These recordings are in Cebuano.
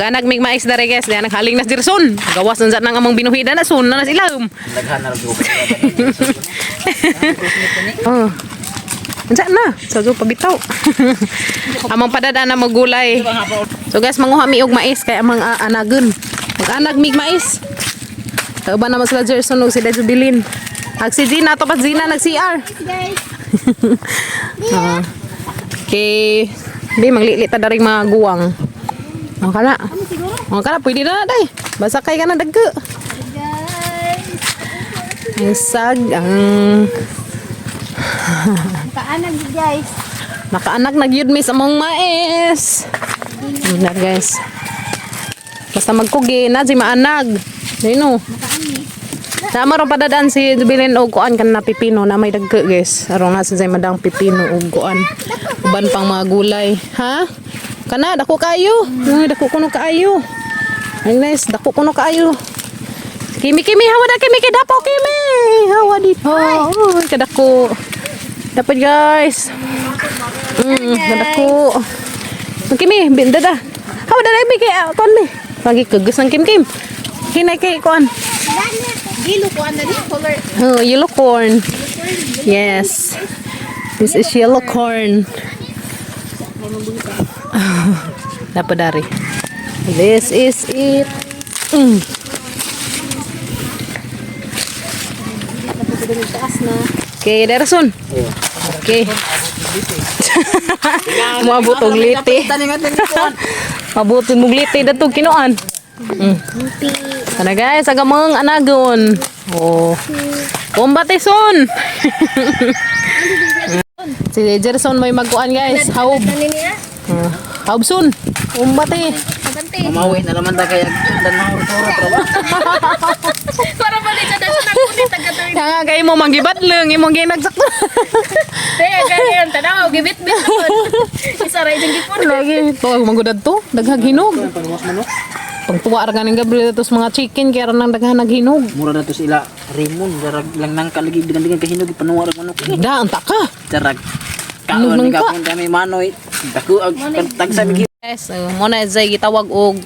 Ganag mig mais dere, guys, diyan naghaling na si Gerson. Gawas na nang among binuhida na sun na sila. Daghan na ra. Oh. Unsa na? Sa so, pabitaw. Among padada na magulay. So guys, manguha mi og mais kay amang anagon. Mag-anag mig mais. Kauban naman sila Gerson ug sila Jubilin. Ag si Gina, to pa Gina nag-CR. Guys. Ah. Okay. Di manglili ta daring mga guwang. Oh kana. Oh kana, pwede na day. Basta kay kana dagko. Guys. Ang sag ang Kaanag, guys. Nakaanak na gyud mi sa among mais. Na, guys. Basta magkugi na si maanag. Dino. Tama ron padadaan si Jubilin og kuan kan na pipino na may dagko, guys. Aron na si madang pipino og kuan. Uban pang mga gulay. Ha? Kana dako kayo. Uy, dako kuno kaayo. Ay guys, dako kuno kaayo. Kimi, Kimi, hawa na Kimi, kidapo Kimi. Hawa dito. Uy, kadako. Dapat, guys. Kadako. Kimi, binda da. Hawa da mi kay kuan mi. Pagi kagus ng Kim Kim. Hinay kay kuan. Gilo ko na din color. Oh, yellow corn. Yes. This is yellow corn. Dapat dari. This is it. Okay, Derson. Okay. Moabot og liti. Mabot og liti dato kinuan. Kana, guys, aga mga anagon. Oh. Kumbateson. Si Gerson may magkuan, guys. Haub. Ano niya? Haub son. Kumbate. Abante. Mamawi na naman ta kay dan na hurot ra ba. Para balik sa dasan ako ni taga third. Kaya nga kayo mo manggibat lang imong ginagsakto. Kaya ganyan tanaw gibit-bit naman. Isa ra jung gipon. Lagi to magudad to, daghang hinog. Pangwas manok. Pangtuwa ra ganing Gabriel to sa mga chicken kaya ra nang daghang naghinog. Mura na to sila Raymond darag lang nang kalagi bilang bilang kahinog ipanuwa ra manok. Da anta ka. Darag. Hinog Kaon nang ni ka. gapon kami manoy. Dako ag tagsa mi. Guys, mo na zay gitawag og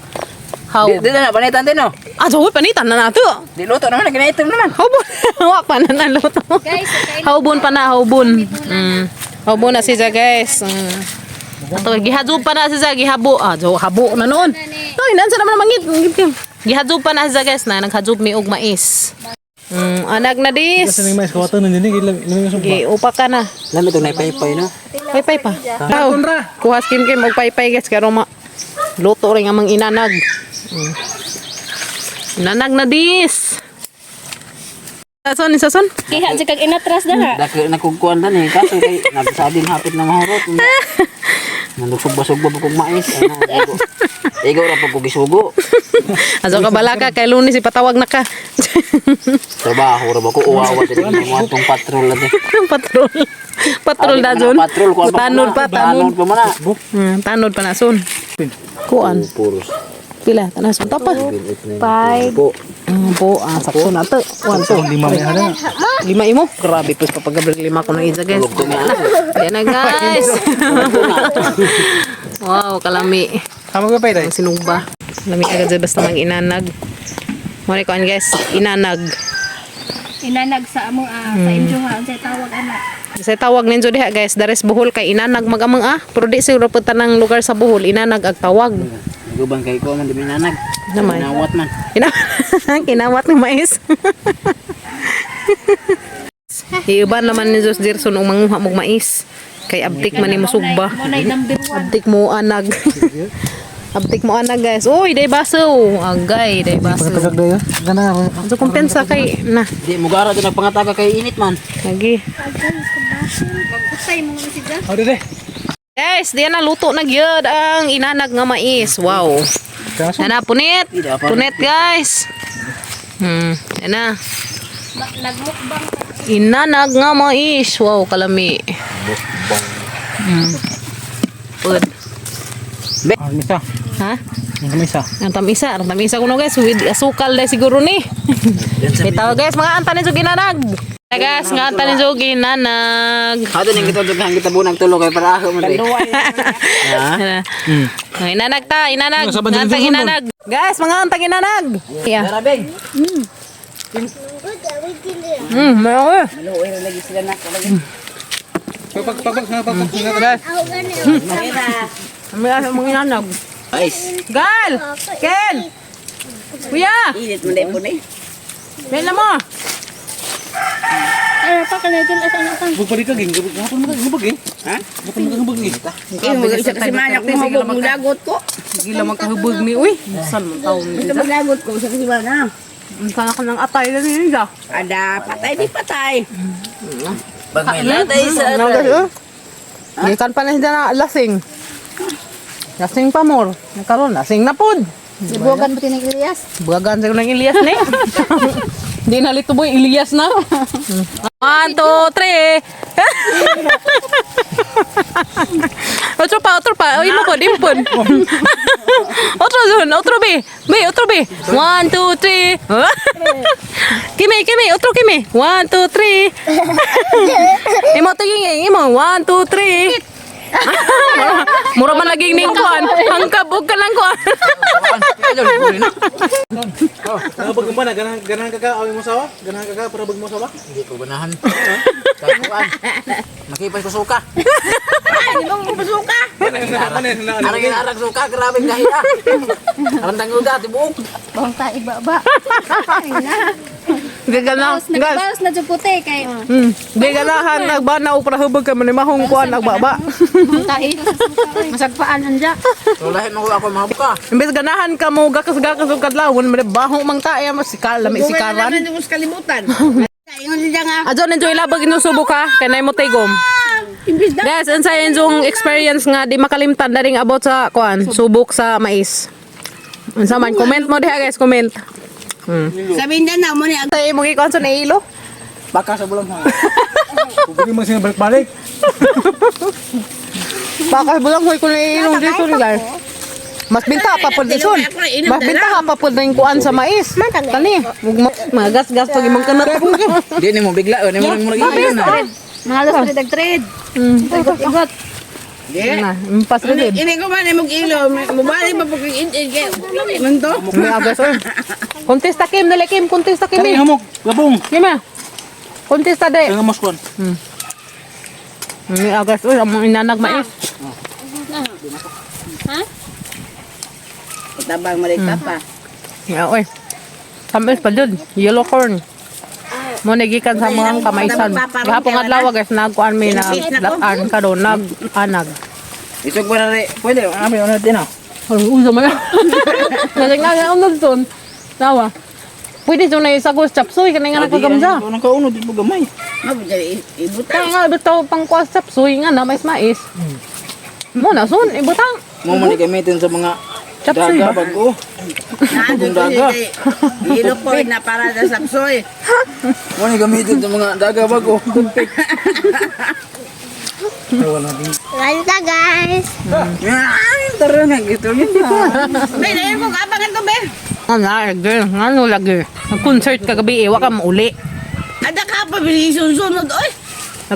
haub. Di na panitan din no. Ah, so panitan na nato. Di luto naman ginaitom naman. Haubon. Wa pa na naluto. Guys, kain. Haubon pa na, haubon. Haubon na siya, guys. Ato gihadyo pa na siya, gihabo. Ah, jo habo na noon. Oy, nansa naman mangit. Gihadyo pa na siya, guys, na naghadyo mi og mais. Anag na dis. Kasi mais kawatan na din eh, lamig. Gi upa ka na. Lami to nay paypay no. Paypay pa. Aw, kuha skim kim og paypay, guys, karo ma luto rin amang inanag. Inanag na dis. Sason, sason. Kiha jud kag inatras na ha. Dako na kog kuan dan eh kaso kay nagsabing hapit na mahurot. Nandog sugba-sugba pa kog mais. Ano, igo. Igo ra pa kog gisugo. Aso ka balaka kay Lunes ipatawag na ka. Trabaho ra ba ko uwawa diri mo atong patrol ate. Patrol. Patrol na zon. Patrol kuan pa. Tanod pa, tanod. Tanod pa man na. Tanod pa na son. Kuan. Puros. Pila tanas pa pa. Five. Po. Po, ah, sakto na to. One, two. Lima may hada. Lima imo. Grabe po papagabril lima ko ng isa, guys. Tulog ko nga. Yan na, guys. Wow, kalami. Tama ko pa Ang sinugba. Lami agad dyan basta mag-inanag. Muna kuan, guys, inanag. Inanag sa among sa inyo ha unsay tawag ana. Sa tawag ninyo diha, guys, dares Bohol kay inanag magamang ah. Pero di siguro punta ng lugar sa Bohol, inanag ag tawag. Naguban kay ko man di minanag. Namay. Nawat man. Kinawat ng mais. Iuban naman ni Jos Gerson ang manguha mog mais. Kay abtik man ni mo sugba. Mo nay number 1. Abtik mo anag. Abtik mo anag, guys. Uy, day baso. Agay, day baso. Tagag dayo. Gana. So kumpensa kay na. Di mo gara di nagpangataka kay init man. Lagi. Magusay mo nga si Jan. Oh, dede. Guys, diyan na luto na gyud ang inanag nga mais. Wow. Ana punit. Punit, guys. Yan na. Nagmukbang. Inanag nga mais. Wow, kalami. Pud. Ah, misa. Ha? Ang misa. Ang tamisa kuno, guys, with asukal dai siguro ni. Bitaw, guys, mga antanin sa ginanag. Guys, nga tanin jogi nanag. Hato ning kita dughan kita bunag tulo kay para ako man. Ha? Inanag ta, inanag. Ano, saban Nga din tang sa inanag. Guys, mga antang inanag. Yeah. Tara beng. May okay. Maluoy ra lagi sila nak. Pagpag pagpag pagpag. Guys. May asa mga inanag. Ice. Gal! Ken! Kuya! Init man dai po ni. Ken na mo! Ay, pa ka na dyan. Asa na ka? Bugpari ka ging. Gapon mo ka hubag eh. Ha? Gapon mo ka hubag eh. Eh, mag-isa kasi man ako mahubog mong lagot ko. Sige lang magkahubog ni. Uy! Saan man taon ni? Basta maglagot ko, isa kasi man ah. Sana ka ng atay na niya. Ada, patay di patay. Pag may latay sa Ano guys, oh? Gikan pa na siya na lasing. Lasing pa more. Nagkaroon, lasing na pod. Sibugan mo tinang Elias. Buwagan sa ng Elias ni. Di na lito boy, Elias na. 1, 2, 3. Otro pa, otro pa. Oy, mo po, dimpon. Otro zon, otro B. B, otro B. 1, 2, 3. Kimi, kimi, otro kimi. 1, 2, 3. Imo tingin, imo. 1, 2, 3. Mura man lagi ning kuan. Hangkabog ka lang kuan. Nabag mo na ganahan ganahan ka ka away mo sawa? Ganahan ka ka para bag mo sawa? Hindi ko ganahan. Kakuan. Makipay ko suka. Pasuka. Arang arang suka grabe gahi ah. Arang tanguga tibuok. Bang ta iba ba? Ay na. Gagana. Baos na baos na jud puti kay Di ganahan nagbanaw para hubog ka man mahong kuan nagbaba. bang tahi. Masagpaan anja. Sulahin mo ko ako mga buka. Imbes ganahan ka mo gakas-gakas og kadlawon man bahong mang tae mas sikal lami sikaran. Hindi ko sa kalimutan. Ingon siya nga. Ajo enjoy labag inusubo ka kay nay mo tigom. Imbis na. Guys, unsa inyong experience nga di makalimtan na ring about sa kuan subok sa mais. Unsa man comment mo diha guys, comment. Sabihin na na mo ni Sa imong gikuan sa nailo. Baka sa bulang ho. Huwag mo siya balik-balik. Baka bulang hoy ko nailo dito ni guys. Mas binta pa pud dison. Mas binta ka pa pud ning kuan sa mais. Tani, magas-gas pag imong kanat. Di ni mo bigla oh, ni mo mo lagi na. Mga alas trade ag trade. Igot igot. Di. Na, impas rin. Ini ko man imong ilo, mubali pa po kay in kay man to. May agas oy. Kontesta Kim, dali Kim, kontesta Kim. Kani eh. hamok, gabong. Kim ah. Kontesta de. Kaya mas kuan. May agas oy, ang mga inanag mais. Tabang malik pa. Yeah, oy. Tamis pa dun. Yellow corn. Mo nagikan sa mga kamaisan. Gahapon adlaw guys nagkuan mi na latan karon nag anag. Isog pa na rin. Pwede, ano ano din ah. Ay, usa man. Nasig na ang nagton. Tawa. Pwede so na isagos chapsuy kanay nga nagkagamsa. Unang kauno di mo gamay. Mabudya ibuta. Kaya nga bitaw pang kuas chapsuy nga na mais mais. Mo na sun ibutang. Mo man gamitin sa mga Chapsuy daga ba? bago. Naandun ko daga. Ilo ko na para sa sapsoy. Mo ni gamitin sa mga daga bago. Ganda guys. Ay, tara na gito yun. Be, dahil ko kapangan to be. Ano lagi, ano lagi. Nag-concert kagabi, eh, wa ka mauli. Ada ka pa sunod oy.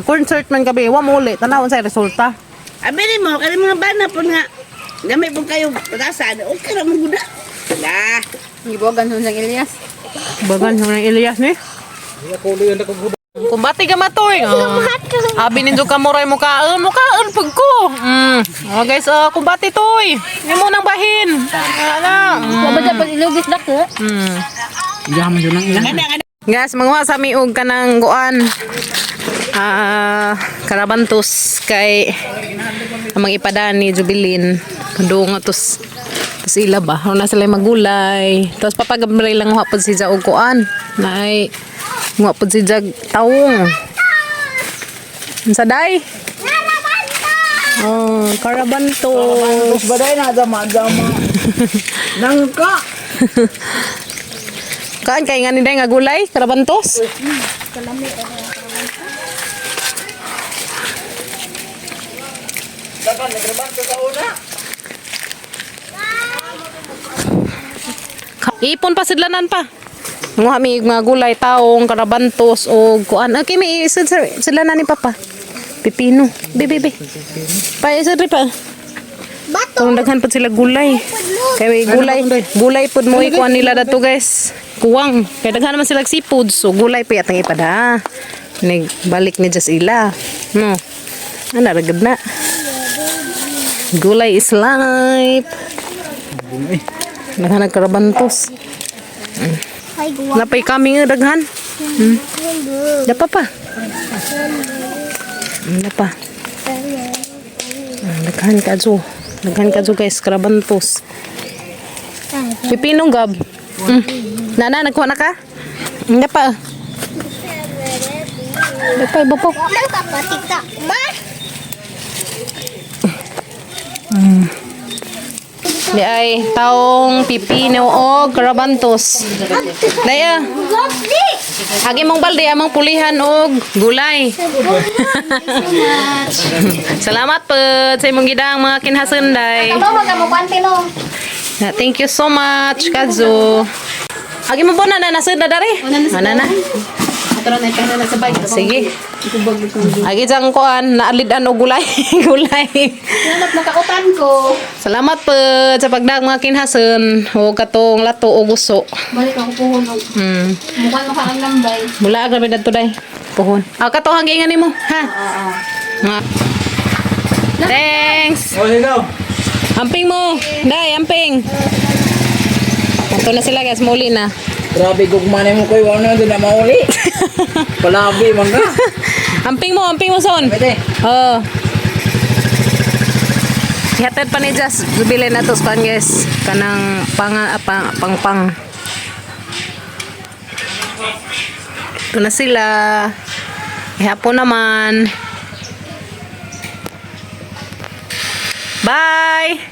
Nag-concert man gabi, wa mauli. Tanawon sa resulta. Abi ni mo kani mga bana po nga. Gamay po kayo patasan. Okay ra mo guda. La. Gibugan sa Elias. Bagan sa mga Elias ni. Kumbati ka matoy. Oh. Abi ninyo ka muray mukaon, mukaon pag ko. Oh guys, oh, kumbati toy. Imo nang bahin. Ana. Wa ba dapat ilugis dako? Diyan mo nang ilan. Guys, manguha sa mi og kanang kuan. Karabantos kay ang mga ipadaan ni Jubilin. Padunga tos tos ila ba? Ano na sila yung magulay. Tapos papagabray lang nguha pod si Ja og kuan. Naay nguha pod si Jag tawong. Unsa day? Oh, karabantos. Terus baday na dama dama. Nangka. Kaan kay nga ni day nga gulay, karabantos? Ipon pa sidlanan pa. Nanguha mi mga gulay, taong, karabantos o kuan. Okay, may isod sila na ni Papa. Pipino. Be, be, be. Pa, isod rin pa. Bato. Kung daghan pud sila gulay. Kay may gulay, gulay pud mo ikuan nila dato, guys. Kuwang. Kay daghan naman sila seafood, so gulay pa yatang ipada. Nig balik ni Just ila. No. Ana ra gud na. Gulay is life. Daghan ang karabantos. Ay, guwa. Napay kami nga daghan. Dapa pa. Dapa. Daghan kadyo. Daghan kadyo, guys, karabantos. Pipino gab. Nana, nagkuha na ka? Hindi pa. Hindi pa, iba po. Mang kapatika. Ma. Di ay, taong pipino o karabantos. Daya, Gobli. agi mong balde, among pulihan og gulay. Salamat po sa imong gidang mga kinhasunday. Ano magkamukuan no? Na, thank you so much, Kazu. Agi mo po na na nasud na dari. Ana na. Ato na na sa bike. Sige. Agi jang kuan naalid-an og gulay. Gulay. Salamat nakautan ko. Salamat po sa pagdag mga kinhason o katong lato o guso. Balik ako puhon og mukan mo ka ang lambay. Mula grabe dadto day. Puhon. Ah, kato ang giingan nimo, ha? Nga. Thanks. Oh, sige daw. Amping mo. Day, amping. Ato na sila, guys, muli na. Grabe gugmanay mo koy, wala na din na mauli. Palabi man ka. Amping mo son. Pwede. Oo. Ihatid pa ni Jas, bili na to sa pan, guys. Kanang pang, pang, pang, pang. Ito na sila. Ihapon naman. Bye!